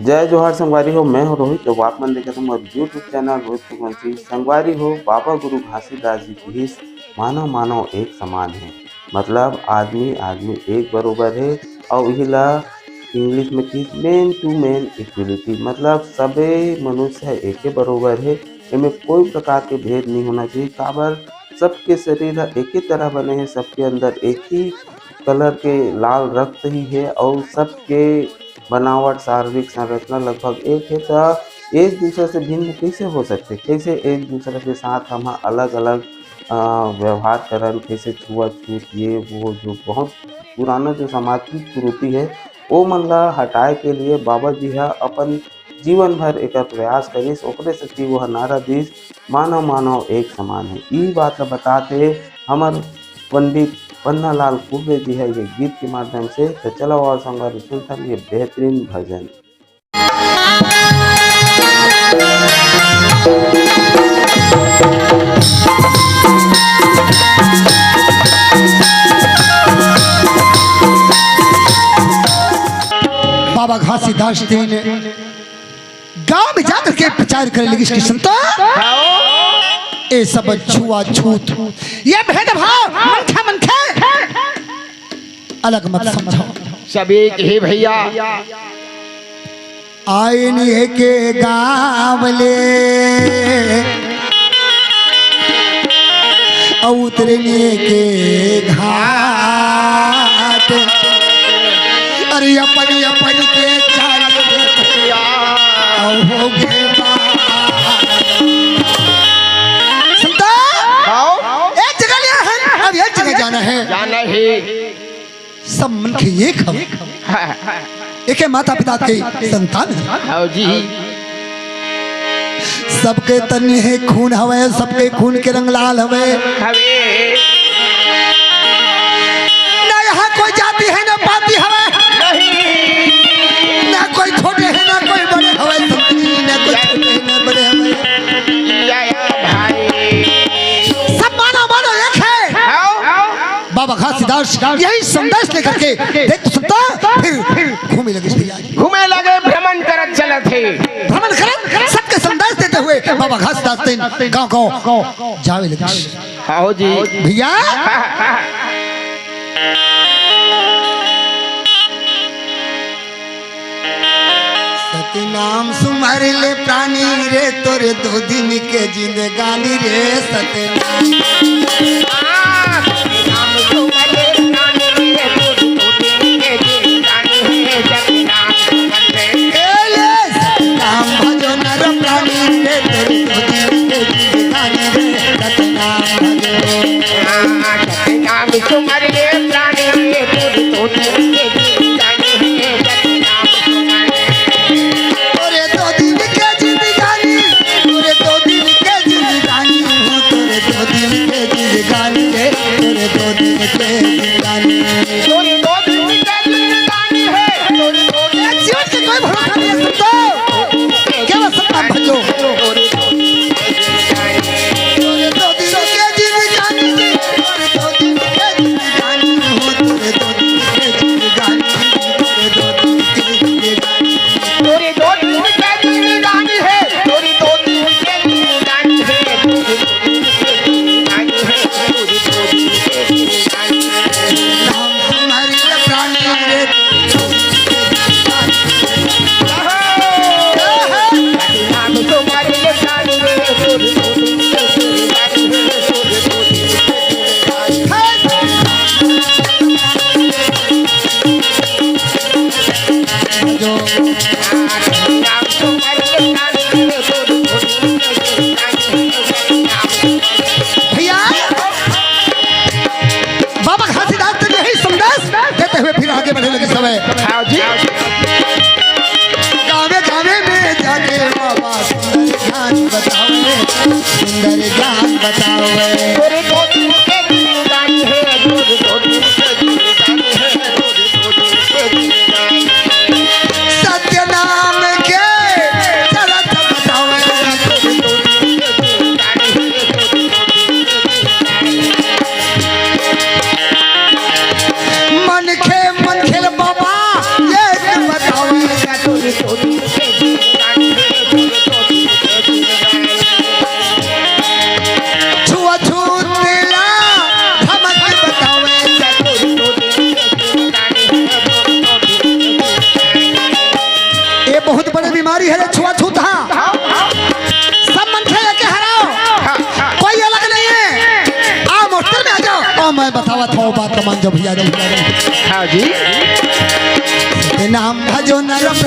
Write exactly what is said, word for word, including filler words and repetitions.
जय जोहार संगवारी हो, मैं हूं रोहित, अउ आप मन देखत हो मोर YouTube चैनल रोहित सुरवंशी। संगवारी हो, बाबा गुरु घासीदास जी किहिस, "मानव मानव एक समान हे", मतलब आदमी आदमी एक बरोबर हे। अउ इही ला English में किहिस, "Man to man equality", मतलब सबे मनुष्य ह एके बरोबर हे, एमे कोई प्रकार के भेद नहीं होना चाहिए। काबर, सबके शरीर ह एके तरह बने हे, सबके अंदर एक ही colour के लाल रक्त ही हे, अउ सबके बनावट, शारीरिक संरचना लगभग एक हे, त एक दूसरा से भिन्न कइसे हो सकथे? कइसे एक दूसरा के साथ हम अलग-अलग, अ, व्यवहार करन, कइसे छुआछूत, ये वो, जो बहुत पुराना जो सामाजिक कुरीति हे, ओ मन ला हटाए के लिए बाबा जी ह अपन जीवन भर एकर प्रयास करिस। ओकरे सेती वो ह नारा दिस, "मानव मानव एक समान हे।" ई बात ला बताते हमर पंडित पन्नालाल कुर्रे जी ह ये गीत के माध्यम से। तो चलो और संगवारी सुनथन ये बेहतरीन भजन। बाबा घासीदास जी ने गांव में जाकर के प्रचार करे लगिस कि संतो, ये सब छुआछूत, ये भेदभाव, मनखे मनखे अलग मत समझो। सब एक ही भैया। आइन एके गांव ले, अउ उतरन एके घाट। अरे अपन अपन के चाल भैया। अउ हो गे बात। संतो, आओ। एक जगह लिया है, अब एक जगह जाना है। जाना है। सब मनखे एक हवे। हाँ। एके माता पिता के संतान हवे। आओ जी। सबके तन हे खून हवे, सबके खून के रंग लाल हवे। हवे। ना यहाँ कोई जाति है, ना पाति हवे। नहीं। ना कोई छोटे है, ना कोई बड़े हवे, ना कोई छोटे है, ना बड़े हवे। या, या भाई। सब मानव मानव एक है। आओ। बाबा घासीदास यही संदेश लेकर के, देख तो सुनता, फिर घूमे लगे भैया। घूमे लगे, भ्रमण करत चलत हे। भ्रमण करत सबके संदेश देते हुए बाबा घासीदास तीन गांव गांव जावे लगे। आओ जी। भैया। सतनाम सुमर ले प्राणी रे, तोरे दो दिन के जिंदगानी रे। सतनाम। सतनाम सुमर ले प्राणी रे, तोरे दो दिन के जिंदगानी रे। सतनाम सुमर ले। ए ले। सतनाम भजो नर प्राणी रे, तोरे दो दिन के जिंदगानी रे। सतनाम भजो। सतनाम सुमर ले प्राणी रे, तोरे दो दिन के जिंदगानी रे। सतनाम सुमर ले। तोरे दो दिन के जिंदगानी, तोरे दो दिन के जिंदगानी हो, तोरे दो दिन के जिंदगानी रे, तोरे दो दिन के जिंदगानी। तोरे दो दिन के जिंदगानी है, तोरे दो दिन के जीवन के कोई भरोसा नहीं है, सुन तो। केवल सत्ता भजो। तोरे दो दिन के जिंदगानी रे, तोरे दो दिन के जिंदगानी हो, तोरे दो दिन के जिंदगानी, तोरे दो दिन के जिंदगानी। तोरे दो दिन के जिंदगानी है, तोरे दो दिन के जिंदगानी है, तोरे दो दिन के जिंदगानी है, तोरे दो दिन के जिंदगानी है। नाम तुम्हारी प्राणी रे। भैया, बाबा घासीदास जी यही संदेश देते हुए फिर आगे बढ़े लगे समय। हाँ जी। गावे गावे में जाके बाबा सुंदर ज्ञान बतावे, सुंदर ज्ञान बतावे। तोरे दो दिन के जिंदगानी है, तोरे दो दिन के जिंदगानी है, तोरे दो दिन के जिंदगानी। सत्य नाम के चलत बतावे। मनखे मनखे बाबा ये बतावे। बीमारी हरे छुआछूत हा। सब मनखे एके हरव, कोई अलग नहीं है। आ मोस्टर में आ जाओ। ओ, मैं बतावत हूँ, बात ला मान जाओ भैया जी। हाँ जी। नाम भजो नरम